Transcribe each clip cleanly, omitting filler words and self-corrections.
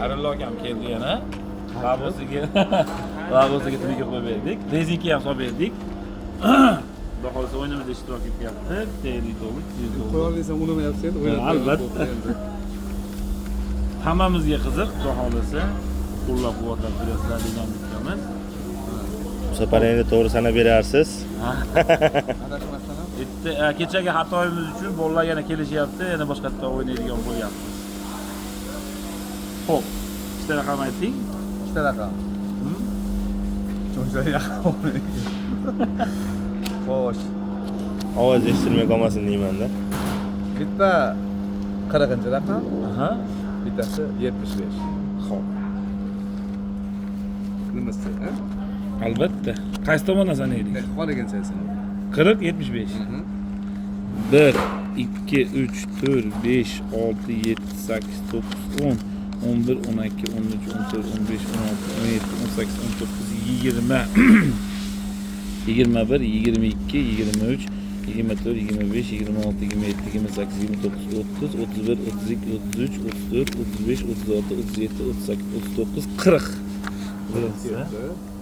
Arullo akam keldi yana. Babosiga babosiga tilga qo'yib berdik. Rezinka ham solib berdik. Xudo xohlasa o'yinimizda ishtirok etyapti. Bitta 50 to'g'ri, 200 to'g'ri. Qo'ya olsam unamayapsiz endi. O'ynab Albatta. Endi. Hammamizga qiziq, xudo xohlasa qo'llab-quvvatlab turasizlar degan umiddamiz. Bu safar endi to'g'ri sanab berarsiz. Adashmasdan ham. Bitta kechagi xatoyimiz uchun bolalar yana kelishyapti, yana boshqatdan o'ynaydigan bo'lyapmiz. Xo'p, ikkita raqam ayting. Ikkita raqam. Cho'nchak yaqin. Xo'sh. Ovoz eshitilmay qolmasin deymanda. Bitta 40-raqam, Aha. bittasi 75. Xo'p. Nimasi, ha? Albatta. Qaysi tomondan sanaylik? Xohlagancha sanab. 40, 75. 1, 2, 3, 4, 5, 6, 7, 8, 9, 10, 11, 12, 13, 14, 15, 16, 17, 18, 19, 20, 21, 22, 23, 24, 25, 26, 27, 28, 29, 30, 31, 32, 33, 34, 35, 36, 37, 38, 39, 40. Birinchisi.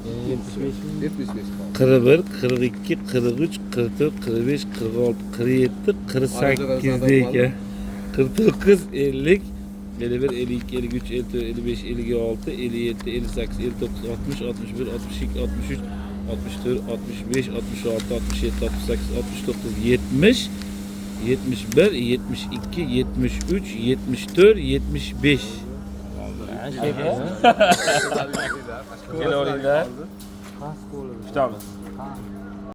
75. 75 qoldi. 41, 42, 43, 44, 45, 46, 47, 48 ekan. 49, 50, 51, 52, 53, 54, 55, 56, 57, 58, 59, 60, 61, 62, 63, 64, 65, 66, 67, 68, 69, 70, 71, 72, 73, 74, 75. Kelaveringlar. Kutamiz.